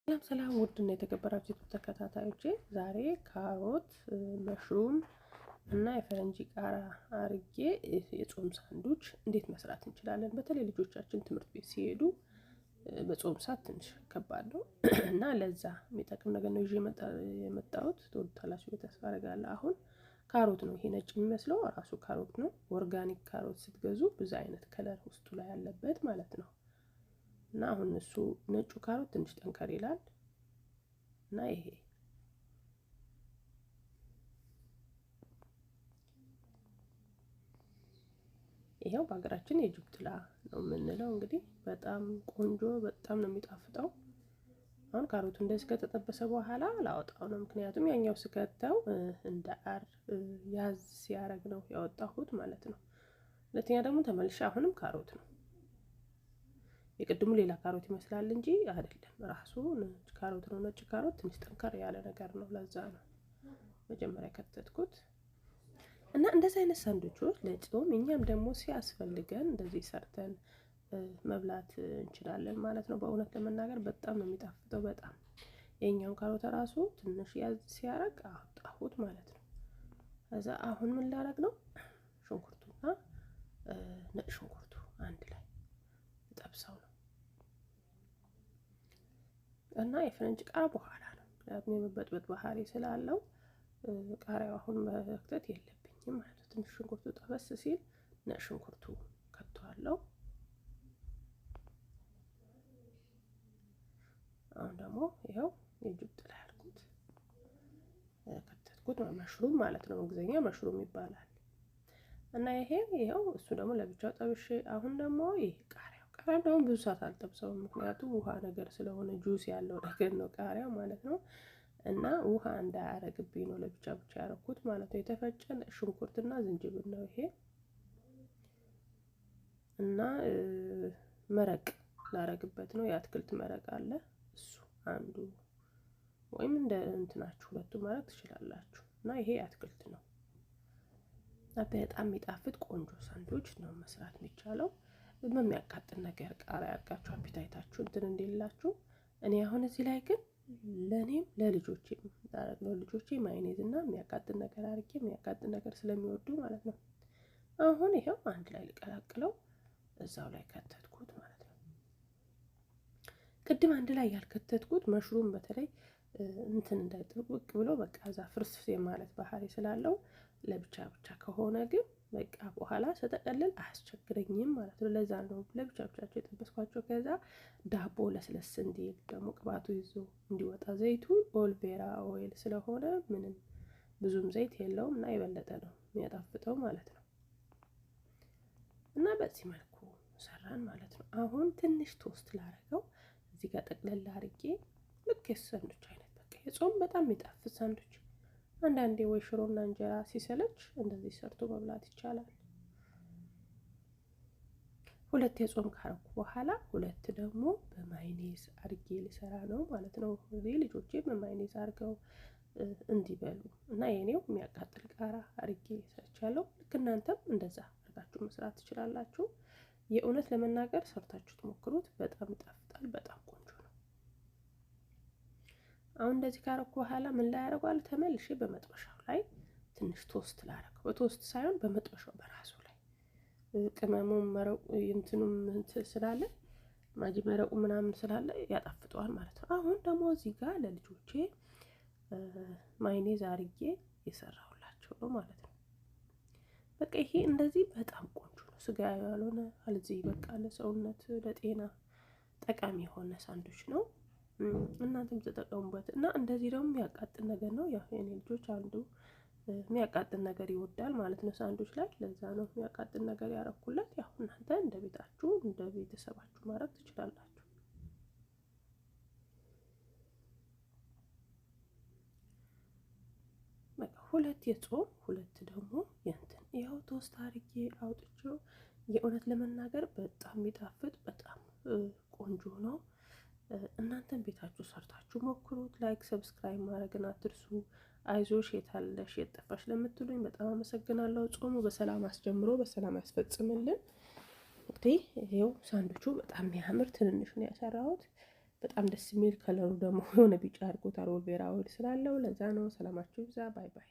ሰላም ሰላም ውድና የተከበራችሁ YouTube ተከታታዮቼ፣ ዛሬ ካሮት፣ mushroom እና የፈረንጅ ቃሪያ አርጌ የጾም ሳንዱች እንዴት መስራት እንችላለን። በተለይ ልጆቻችን ትምህርት ቤት ሲሄዱ በጾም ሰዓት ትንሽ ከባድ ነው እና ለዛ የሚጠቅም ነገር ነው ይዤ የመጣሁት። ትወዱታላችሁ ብዬ ተስፋ አደርጋለሁ። አሁን ካሮት ነው ይሄ ነጭ የሚመስለው ራሱ ካሮት ነው። Organic ካሮት ስትገዙ ብዙ አይነት color ውስጡ ላይ ያለበት ማለት ነው። እና አሁን እሱ ነጩ ካሮት ትንሽ ጠንከር ይላል እና ይሄ ይሄው በሀገራችን የጅብ ጥላ ነው የምንለው። እንግዲህ በጣም ቆንጆ በጣም ነው የሚጣፍጠው። አሁን ካሮቱ እንደዚህ ከተጠበሰ በኋላ ላወጣው ነው። ምክንያቱም ያኛው ስከተው እንደ አር ያዝ ሲያረግ ነው ያወጣሁት ማለት ነው። ሁለተኛ ደግሞ ተመልሼ አሁንም ካሮት ነው። የቅድሙ ሌላ ካሮት ይመስላል እንጂ አይደለም፣ ራሱ ነጭ ካሮት ነው። ነጭ ካሮት ትንሽ ጠንከር ያለ ነገር ነው። ለዛ ነው መጀመሪያ ከተትኩት። እና እንደዚህ አይነት ሳንዱቾች ለጾም እኛም ደግሞ ሲያስፈልገን እንደዚህ ሰርተን መብላት እንችላለን ማለት ነው። በእውነት ለመናገር በጣም ነው የሚጣፍጠው። በጣም የኛውን ካሮት ራሱ ትንሽ ያዝ ሲያረግ አወጣሁት ማለት ነው። ከዛ አሁን ምን ላረግ ነው? ሽንኩርቱና ነጭ ሽንኩርቱ አንድ ላይ ጠብሰው ነው እና የፈረንጅ ቃሪያ በኋላ ነው። ምክንያቱም የመበጥበጥ ባህሪ ስላለው ቃሪያው አሁን መክተት የለብኝም ማለት ነው። ትንሽ ሽንኩርቱ ጠበስ ሲል ነጭ ሽንኩርቱ ከተዋለው። አሁን ደግሞ ይኸው የጅብ ጥላ ያልኩት ከተትኩት፣ መሽሩም ማለት ነው። እንግሊዝኛ መሽሩም ይባላል። እና ይሄ ይኸው እሱ ደግሞ ለብቻው ጠብሼ፣ አሁን ደግሞ ይሄ ቃሪያው ቃሪያው ደግሞ ብዙ ሰዓት አልጠብሰውም፣ ምክንያቱም ውሃ ነገር ስለሆነ ጁስ ያለው ነገር ነው ቃሪያው ማለት ነው። እና ውሃ እንዳያረግብኝ ነው ለብቻ ብቻ ያረኩት ማለት ነው። የተፈጨ ሽንኩርትና ዝንጅብል ነው ይሄ። እና መረቅ ላረግበት ነው፣ የአትክልት መረቅ አለ እሱ አንዱ ወይም እንደ እንትናችሁ ሁለቱ ማድረግ ትችላላችሁ። እና ይሄ አትክልት ነው። በጣም የሚጣፍጥ ቆንጆ ሳንዱች ነው መስራት የሚቻለው። በሚያቃጥል ነገር ቃሪያ አድርጋችሁ appetite ኣችሁ እንትን እንዲላችሁ። እኔ አሁን እዚህ ላይ ግን ለእኔም ለልጆቼም ላረግ ነው። ልጆቼ ማይኔዝ እና የሚያቃጥል ነገር አድርጌ፣ የሚያቃጥል ነገር ስለሚወዱ ማለት ነው። አሁን ይኸው አንድ ላይ ልቀላቅለው እዛው ላይ ከተትኩት ማለት ነው። ቅድም አንድ ላይ ያልከተትኩት mushroom በተለይ እንትን እንዳይጥብቅ ብሎ በቃ እዛ ፍርስ የማለት ባህሪ ስላለው፣ ለብቻ ብቻ ከሆነ ግን በቃ በኋላ ስጠቀልል አያስቸግረኝም ማለት ነው። ለዛ ነው ለብቻ ብቻቸው የጠበስኳቸው። ከዛ ዳቦ ለስለስ እንዲል ደግሞ ቅባቱ ይዞ እንዲወጣ፣ ዘይቱ aloe vera oil ስለሆነ ምንም ብዙም ዘይት የለውም እና የበለጠ ነው የሚያጣፍጠው ማለት ነው። እና በዚህ መልኩ ሰራን ማለት ነው። አሁን ትንሽ toast ላረገው እዚህ ጋር ጠቅለል አርጌ፣ ልክ የሳንዱች አይነት በቃ የጾም በጣም የሚጣፍጥ ሳንዱች። አንዳንዴ ወይ ሽሮና እንጀራ ሲሰለች እንደዚህ ሰርቶ መብላት ይቻላል። ሁለት የጾም ካረኩ በኋላ ሁለት ደግሞ በማይኔዝ አርጌ ልሰራ ነው ማለት ነው። እዚህ ልጆቼ በማይኔዝ አርገው እንዲበሉ እና የኔው የሚያቃጥል ቃሪያ አርጌ ሰርቻለሁ። ልክ እናንተም እንደዛ አርጋችሁ መስራት ትችላላችሁ። የእውነት ለመናገር ሰርታችሁ ትሞክሩት፣ በጣም ይጣፍጣል። በጣም ቆንጆ ነው። አሁን እንደዚህ ካረኩ በኋላ ምን ላይ ያደርገዋል? ተመልሼ በመጥበሻው ላይ ትንሽ toast ላረገው። በ toast ሳይሆን በመጥበሻው በራሱ ላይ ቅመሙም መረቁ እንትኑም ስላለ፣ ማጂ መረቁ ምናምን ስላለ ያጣፍጠዋል ማለት ነው። አሁን ደግሞ እዚህ ጋር ለልጆቼ ማይኔዝ አርጌ የሰራሁላቸው ነው ማለት ነው። በቃ ይሄ እንደዚህ በጣም ቆንጆ ነው። ስጋ ያልሆነ አልዚህ በቃ ለሰውነት ለጤና ጠቃሚ የሆነ ሳንዱች ነው። እናንተም ተጠቀሙበት። እና እንደዚህ ደግሞ የሚያቃጥል ነገር ነው። ያው የኔ ልጆች አንዱ የሚያቃጥል ነገር ይወዳል ማለት ነው ሳንዱች ላይ። ለዛ ነው የሚያቃጥል ነገር ያረኩለት። ያው እናንተ እንደ ቤታችሁ እንደ ቤተሰባችሁ ማድረግ ትችላላችሁ። በቃ ሁለት የጾም ሁለት ደግሞ የእንትን ይኸው toast አርጌ አውጥቼው፣ የእውነት ለመናገር በጣም የሚጣፍጥ በጣም ቆንጆ ነው። እናንተም ቤታችሁ ሰርታችሁ ሞክሩት። Like subscribe ማድረግን አትርሱ። አይዞሽ የታለሽ የጠፋሽ ለምትሉኝ በጣም አመሰግናለሁ። ጾሙ በሰላም አስጀምሮ በሰላም ያስፈጽምልን። እንግዲህ ይኸው ሳንዱቹ በጣም የሚያምር ትንንሽ ነው ያሰራሁት። በጣም ደስ የሚል color ኡ ደግሞ የሆነ ቢጫ አድርጎታል aloe vera oil ስላለው ለዛ ነው። ሰላማችሁ ይብዛ። Bye bye።